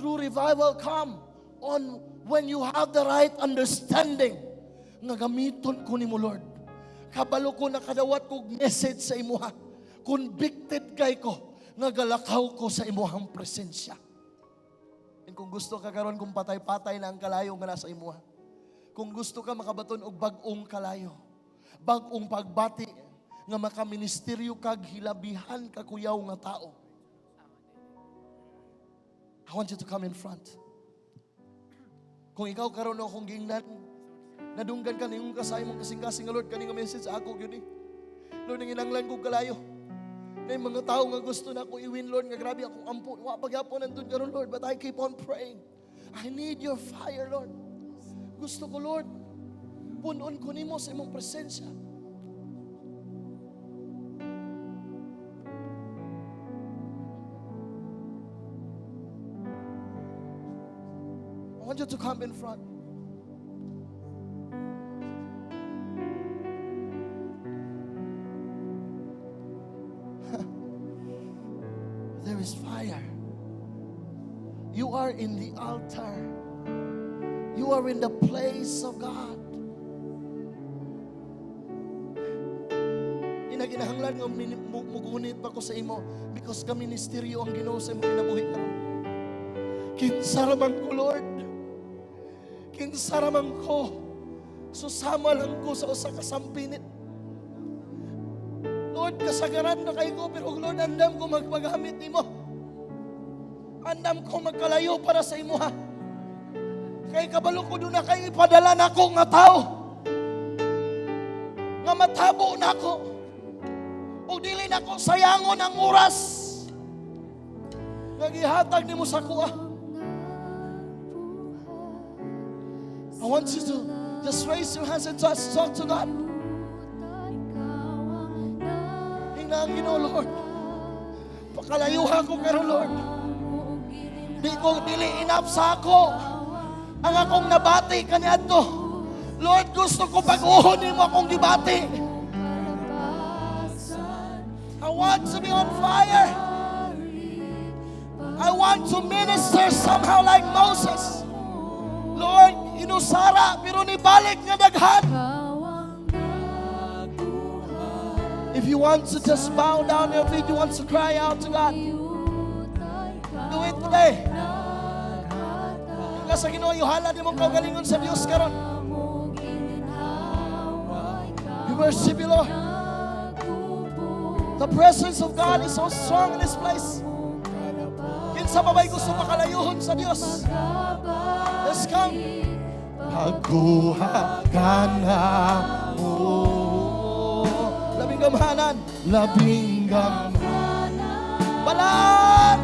True revival come on when you have the right understanding nga gamiton ko nimo, Lord. Kabalo ko nakadawat kog message sa imuha. Convicted kay ko nga galakaw ko sa imuhang presensya. And kung gusto ka karon, kung patay-patay na ang kalayo nga nasa imuha. Kung gusto ka makabaton og bag-ong kalayo, bag-ong pagbati nga makaministeryo kag hilabihan ka kuyaw nga tao, I want you to come in front. Kung ikaw karon akong gingnan, nadunggan ka niyong ka sa imong kasing-kasing nga, "Lord, kani nga message ako gyud eh. Lord, nanginanglan kog kalayo. Na mga tao nga gusto na ako i-win, Lord, nga grabe akong ampo. Wa pa gyapon nandun karon, Lord, but I keep on praying. I need your fire, Lord. Gusto ko, Lord, punon ko nimo sa imong presensya." I want you to come in front. There is fire. You are in the altar. You are in the place of God. Inaginahanglan nga mugunit pa ko sa imo because kami ministeryo ang Ginoo sa imong kinabuhi karon. Kinsa ra man ko, Lord? Kinsa ra man ko? Susama lang ko sa usa ka sampinit. Lord, kasagaran na kay ko, pero Lord, andam ko magpagamit nimo. Andam ko magkalayo para sa imo ha. Kay kabalo ko duna kay ipadala nako nga tao. Nga matabo nako. Ug dili nako sayangon ang oras nga gihatag nimo sa kuha. I want you to just raise your hands and just talk to God. Ingna ang Ginoo, "Lord, pakalayuha ko karon, Lord. Di ko dili enough sa ako ang akong nabati kaniadto. Lord, gusto ko bag-ohon nimo akong gibati. I want to be on fire. I want to minister somehow like Moses. Lord, inusara pero nibalik nga daghan." If you want to just bow down your feet, you want to cry out to God, do it today. Nga sa Ginoo, ihalad imong kaugalingon sa Dios karon. We worship you, Lord. The presence of God is so strong in this place. Kinsa pa ba'y gusto makalayuhon sa Dios? Let's come. Pagkuha ka na mo. Labing gamhanan. Labing gamhanan. Balaan.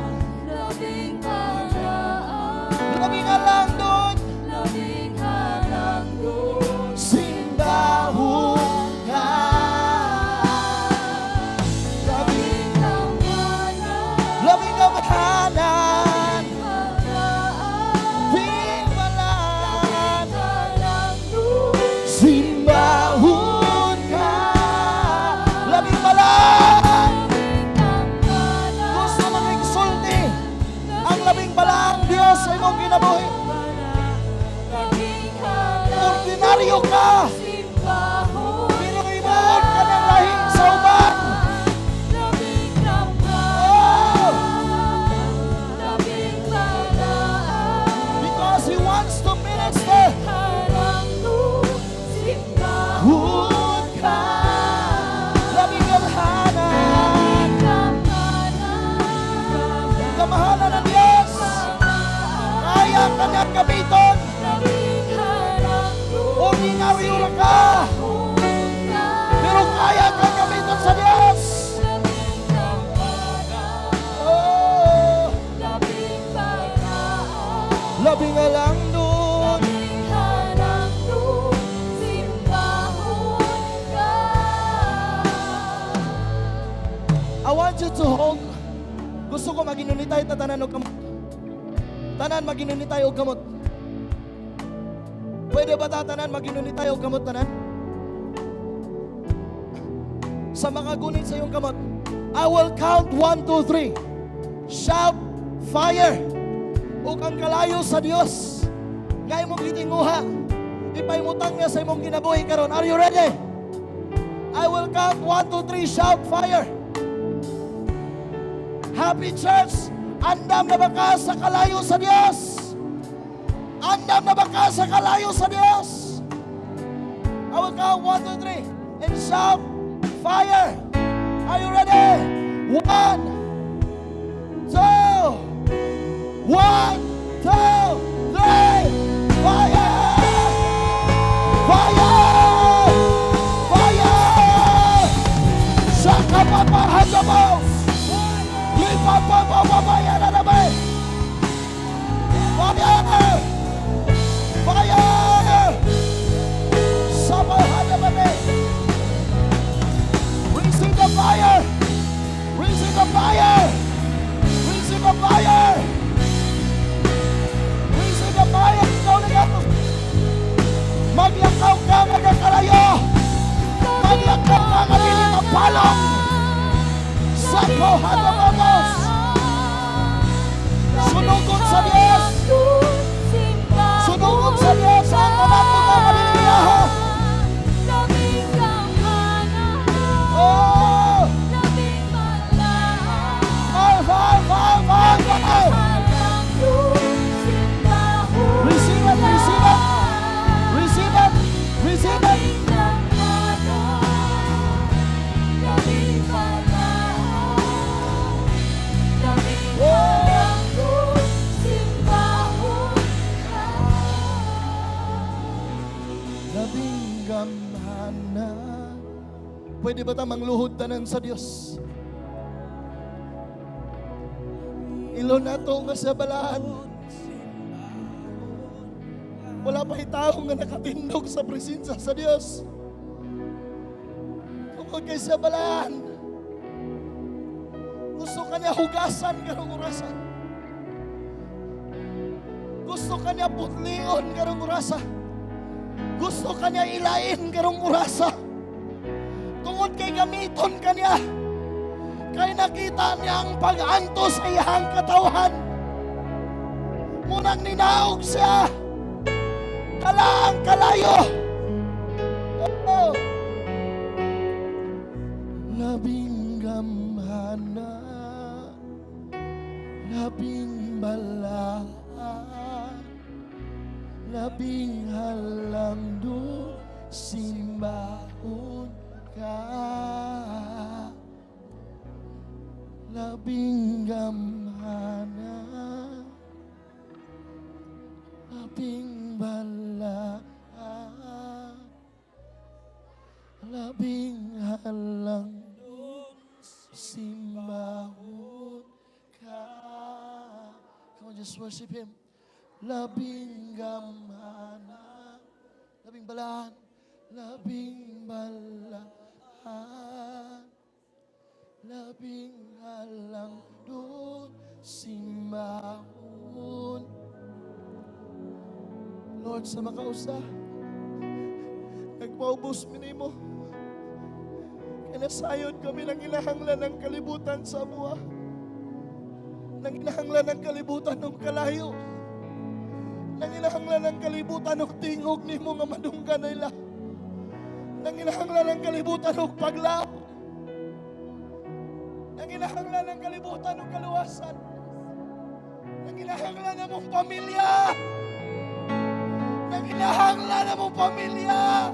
Labing halangdon. Simbahon ka. Labing gamhanan. Labing balaan. Simbahon ka. Labing balaan. Gusto makigsulti ang labing balaang Diyos sa imong kinabuhi. Ordinaryo ka, pero himuon ka ng lahi sa uban. Oh! Because He wants to minister. Hun ka. Labing gamhanan. Kamahalan ng Diyos. Kaya ka niyang gamiton. Ordinaryo ra ka, pero kaya ka gamiton sa Diyos. Oh, labing halangdon. Halangdon, simbahon ka. I want you to hold. Gusto ko maginunitay ta tanan og kamot. Tanan maginunitay og kamot. Pwede ba ta tanan maginunitay og kamot tanan? Sa mga gunit sa iyong kamot. I will count 1, 2, 3. Shout fire! Ug ang kalayo sa Dios nga imong gitinguha, ipahimutang niya sa imong kinabuhi karon. Are you ready? I will count 1, 2, 3, shout fire! Happy Church, andam na ba ka sa kalayo sa Dios? Andam na ba ka sa kalayo sa Dios? I will count 1, 2, 3, and shout fire! Are you ready? 1, 2, 1, 2, 3, fire! Fire! Fire! Sakapapahadabos! Lipapapapapayanarabay! Fire! Fire! Sabahadabay! Receive the fire! Receive the fire! Receive the fire! Receive the fire! Ikaw na gatos! Maglakaw ka nga kalayo! Maglakaw ka nga dili mapalong! Sa Kohadababos! Sunugon sa Diyos! Sunugon sa Diyos ang mga nga dili iyaha! Labing gamhana, Oh! labing balaan. Fire, fire, fire, fire, fire! Receive it, receive it! Receive it! Receive it! Labing balaan, labing simbahon ka. Labing gamhana. Pwede ba ta mangluhod tanan sa Dios? Ilo nato nga sa balaan. Wala pa tao nga nakatindog sa presensya sa Dios. Tungod kay sa balaan. Gusto ka niya hugasan karong orasa. Gusto ka niya putlion karong orasa. Gusto ka niya ilain karong orasa. Tungod kay gamiton ka niya. Kay nakita niya ang pag-antos sa iyang katawhan. Munang ninaog siya. Dala ang kalayo. Oh. Labing gamhana, labing balaan, labing halangdon, simbahon ka. Labing gamhana, labing balaan, labing halangdon, simbahon ka. Come on, just worship Him. Labing gamhana, labing balaan, labing balaan, labing halangdon, simbahon. Lord, sa makausa, nagpaubos mi nimo. Kay nasayod kami nanginahanglan ng kalibutan sa amoa. Nanginahanglan ng kalibutan ng kalayo. Nanginahanglan ng kalibutan ng tingog nimo nga madunggan nila. Nanginahanglan ng kalibutan og paglaom. Nanginahanglan ng kalibutan og kaluwasan. Nanginahanglan among pamilya. Nanginahanglan among pamilya.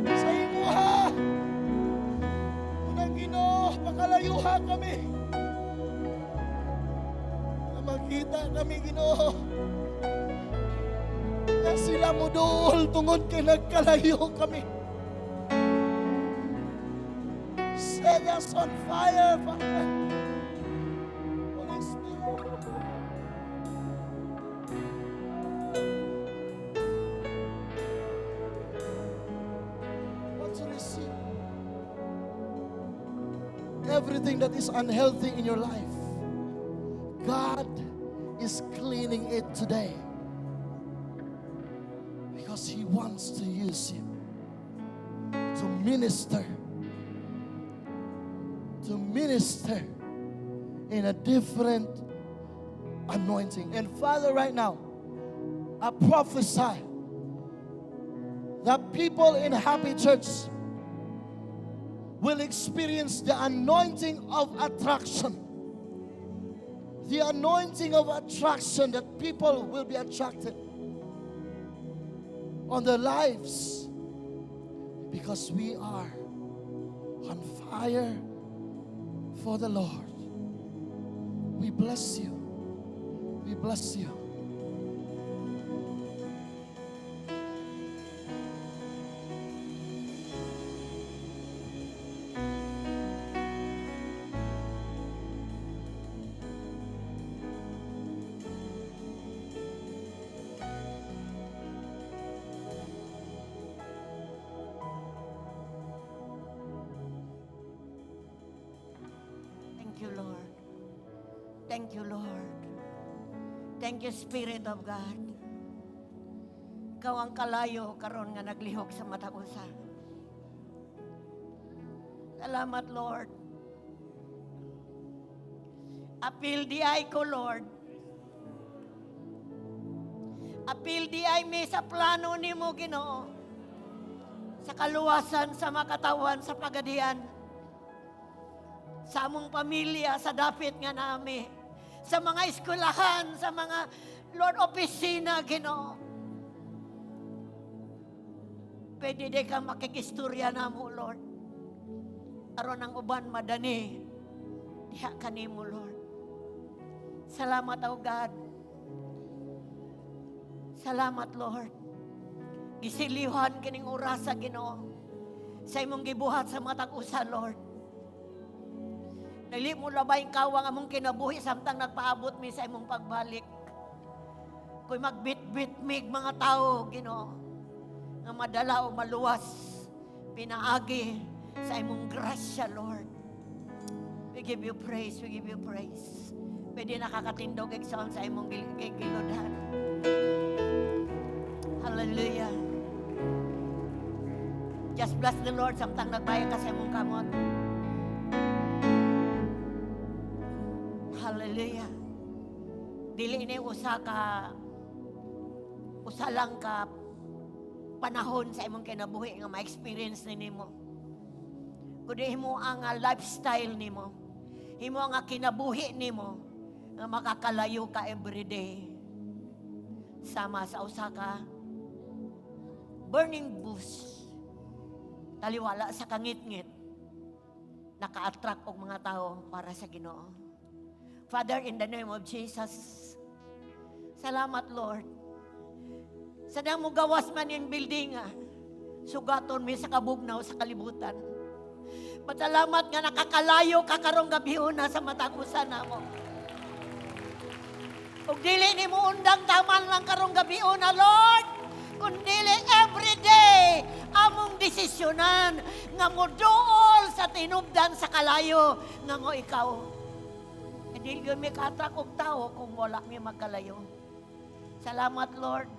Sa imuha. Unang Ginoo, pakalayuha kami. Na makita kami, Ginoo, na sila moduol tungod kay nagkalayo kami. Set us on fire, Father. Holy Spirit. Want to receive everything that is unhealthy in your life. God is cleaning it today because He wants to use you to minister. To minister. in a different anointing. And Father, right now, I prophesy that people in Happy Church will experience the anointing of attraction. The anointing of attraction, that people will be attracted on their lives because we are on fire for the Lord. We bless you. We bless you. Thank you, Lord. Thank you, Lord. Thank you, Spirit of God. Ikaw ang kalayo karon nga naglihok sa matag usa. Salamat, Lord. Apil diay ko, Lord. Apil diay mi sa plano nimo, Ginoo. Sa kaluwasan sa makatawan sa pagadian. Sa among pamilya, sa dapit nga nami. Sa mga eskwelahan, sa mga, Lord, opisina, Ginoo. Pwede di ka makikistorya namo, Lord. Aron ang uban madani, diha kanimo, Lord. Salamat, O God. Salamat, Lord. Gisilihan kining orasa, Ginoo. Sa imong gibuhat sa matag usa, Lord. Dili mo labay kawang among kinabuhi samtang nagpaabot mi sa imong pagbalik. Kung magbit-bit mig mga tao, Ginoo, nga madala o maluwas, pinaagi sa imong grasya, Lord. We give you praise, we give you praise. Pwede nakakatindog, igsoon, sa imong giludhan. Hallelujah. Just bless the Lord samtang nagbayad ka sa imong kamot. Hallelujah. Dili ni usa lang ka panahon sa imong kinabuhi nga ma-experience ni nimo. Kundi himo ang lifestyle nimo. Himo ang kinabuhi nimo nga makakalayo ka everyday. Sama sa usa ka burning bush. Taliwala sa kangitngit, naka-attract og mga tao para sa Ginoo. Father, in the name of Jesus, salamat, Lord. Sa mo gawas man yung building, sugaton mi sa kabugnaw sa kalibutan. Pasalamat nga nakakalayo ka karong gabiuna sa matag usa namo. Ug dili nimo undang taman lang karong gabiuna, Lord, kundili every day among desisyonan nga moduol sa tinubdan sa kalayo nga mo ikaw. Dili gyud mi ka-attract og tao kung wala mi magkalayo. Salamat, Lord.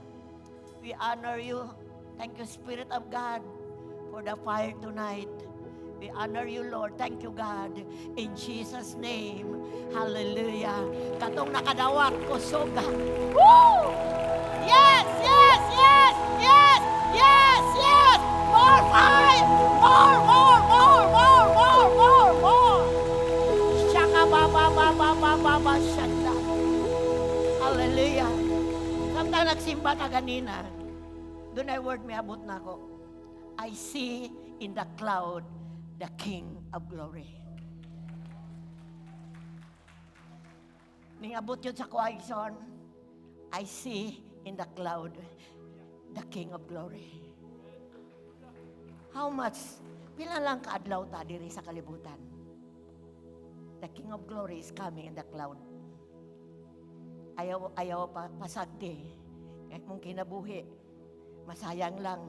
We honor you. Thank you, Spirit of God, for the fire tonight. We honor you, Lord. Thank you, God. In Jesus' name. Hallelujah. Katong nakadawat, kusoga. Woo! Yes! More fire! More, more, more, more, more, more, more! Shaka ba ba ba ba ba ba ba shanda. Hallelujah. Samtang nagsimba ka ganina, dunay word miabot nako. I see in the cloud the King of Glory. Ningabot yun sa kuwaison, I see in the cloud the King of Glory. How much? Pila lang kaadlaw ta diri sa kalibutan. The King of Glory is coming in the cloud. Ayaw, ayaw pa, pasagdi. Kahit mong kinabuhi, masayang lang.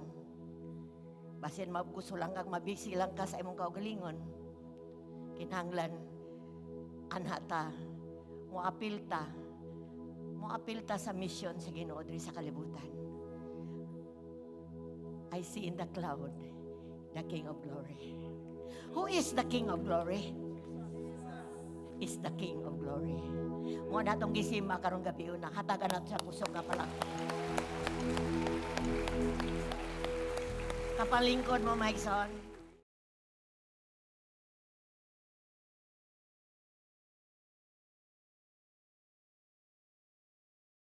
Basin magusto lang kag mabisi lang ka sa imong kaugalingon. Kinahanglan, anha ta, moapil ta, moapil ta sa mission sa Ginoo diri sa kalibutan. I see in the cloud the King of Glory. Who is the King of Glory? is the King of Glory. Mao na atong gisimba karong gabi una. Hatagan nato sa kusog nga palakpak. Kapalingkod mo, Maigsoon.